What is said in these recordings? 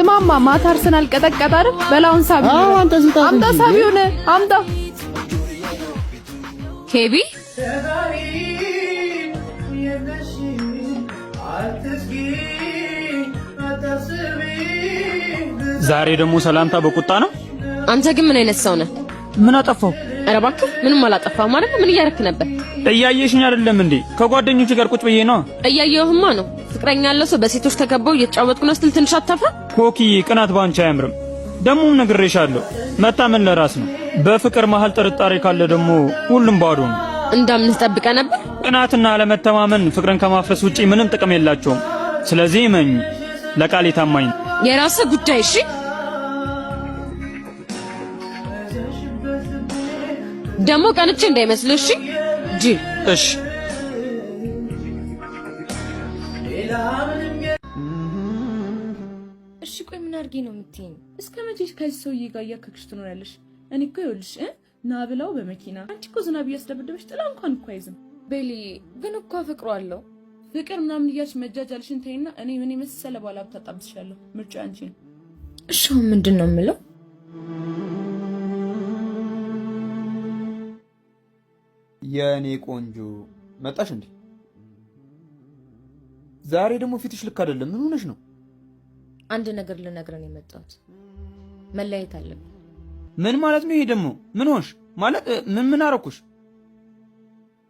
ስማማ፣ ማታ አርሰናል ቀጠቀጠ አይደል? በላውን ሳቢ። አዎ፣ አንተ ስጣት አምጣ። እንጂ። ሳቢውን አምጣ። ኬቢ። ዛሬ ደግሞ ሰላምታ በቁጣ ነው። አንተ ግን ምን አይነት ሰው ነህ? ምን አጠፋው? ኧረ እባክህ፣ ምንም አላጠፋህም ማለት ምን እያደረክ ነበር? እያየሽኝ አይደለም እንዴ? ከጓደኞች ጋር ቁጭ ብዬ ነው። እያየሁህማ ነው። ፍቅረኛ ያለው ሰው በሴቶች ተከበው እየተጫወትኩ ነው ስትል ትንሽ አታፍርም? ኮኪ፣ ቅናት ባንቺ አያምርም። ደግሞም ነግሬሻለሁ፣ መታመን ለራስ ነው። በፍቅር መሃል ጥርጣሬ ካለ ደግሞ ሁሉም ባዶ ነው። እንዳምንህ ጠብቀህ ነበር። ቅናትና አለመተማመን ፍቅርን ከማፍረስ ውጪ ምንም ጥቅም የላቸውም። ስለዚህ እመኚ፣ ለቃሌ ታማኝ ነኝ። የራስህ ጉዳይ እሺ። ደግሞ ቀንቼ እንዳይመስልህ እሺ። ጅል። እሺ። እሺ ቆይ፣ ምን አድርጌ ነው የምትይኝ? እስከ መቼ ከዚህ ሰውዬ ጋር እያከክሽ ትኖሪያለሽ? እኔ እኮ ይኸውልሽ ና ብለው በመኪና፣ አንቺ እኮ ዝናብ እያስደበደበሽ ጥላ እንኳን እኮ አይዝም። ቤሊ፣ ግን እኮ አፈቅረዋለሁ። ፍቅር ምናምን እያልሽ መጃጃልሽን ተይና እኔ ምን የመሰለ ባለ ሀብት አጣብስሻለሁ። ምርጫ አንቺ ነው። እሺ አሁን ምንድን ነው የምለው? የእኔ ቆንጆ፣ መጣሽ እንዴ? ዛሬ ደግሞ ፊትሽ ልክ አይደለም። ምን ሆነሽ ነው? አንድ ነገር ልነግርህ ነው የመጣሁት። መለያየት አለብን። ምን ማለት ነው ይሄ ደግሞ? ምን ሆንሽ ማለት ምን ምን አረኩሽ?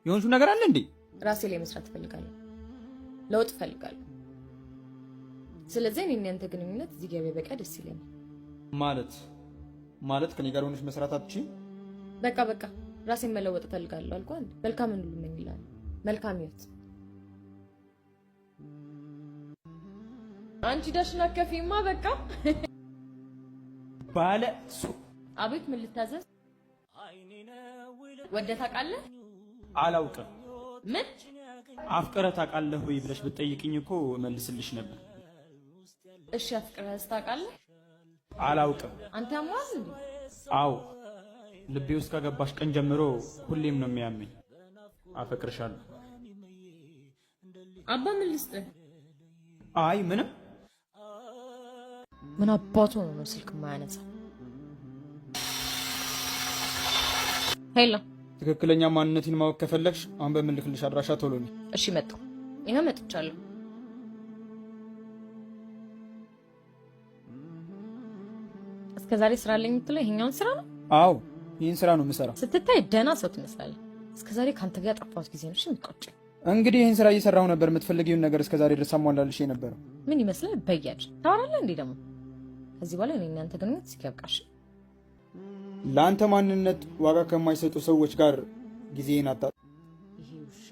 የሆንሽው ነገር አለ እንዴ? ራሴ ላይ መስራት እፈልጋለሁ። ለውጥ እፈልጋለሁ። ስለዚህ እኔና ያንተ ግንኙነት እዚህ ጋር ቢያበቃ ደስ ይለኛል። ማለት ከኔ ጋር ሆነሽ መስራት አትችይም? በቃ በቃ፣ ራሴን መለወጥ እፈልጋለሁ አልኩህ። አንድ መልካምን ሁሉ እመኝልሃለሁ። መልካም ህይወት። አንቺ ዳሽን አከፊማ በቃ። ባለ ሱቅ። አቤት፣ ምን ልታዘዝ? ወደህ ታውቃለህ? አላውቅም። ምን? አፍቅረህ ታውቃለህ ወይ ብለሽ ብትጠይቅኝ እኮ እመልስልሽ ነበር። እሺ፣ አፍቅረህስ ታውቃለህ? አላውቅም። አንተ ያሟል እንዴ? አዎ፣ ልቤ ውስጥ ከገባሽ ቀን ጀምሮ ሁሌም ነው የሚያመኝ። አፈቅርሻለሁ። አባ፣ ምን ልስጥህ? አይ፣ ምንም። ምን አባቱ ሆኖ ነው ስልክ የማያነሳ? Hello። ትክክለኛ ማንነቴን ማወቅ ከፈለግሽ አሁን በምልክልሽ አድራሻ ቶሎ ነይ። እሺ መጣሁ። ይኸው መጥቻለሁ። እስከ ዛሬ ስራ አለኝ የምትለው ይሄኛውን ስራ ነው? አዎ፣ ይህን ስራ ነው የምሰራው። ስትታይ ደህና ሰው ትመስላለህ። እስከ ዛሬ ከአንተ ጋር ያጠፋሁት ጊዜ ነው እሺ የሚቆጨኝ። እንግዲህ ይህን ስራ እየሰራሁ ነበር የምትፈልጊውን ነገር እስከ ዛሬ ድረስ አሟላልሽ የነበረው። ምን ይመስላል? በያጅ ታወራለህ እንዴ ደግሞ? ከዚህ በኋላ እኔና ያንተ ግንኙነት እዚህ ጋር ያብቃሽ። ለአንተ ማንነት ዋጋ ከማይሰጡ ሰዎች ጋር ጊዜን አታ ይሄ ውሻ።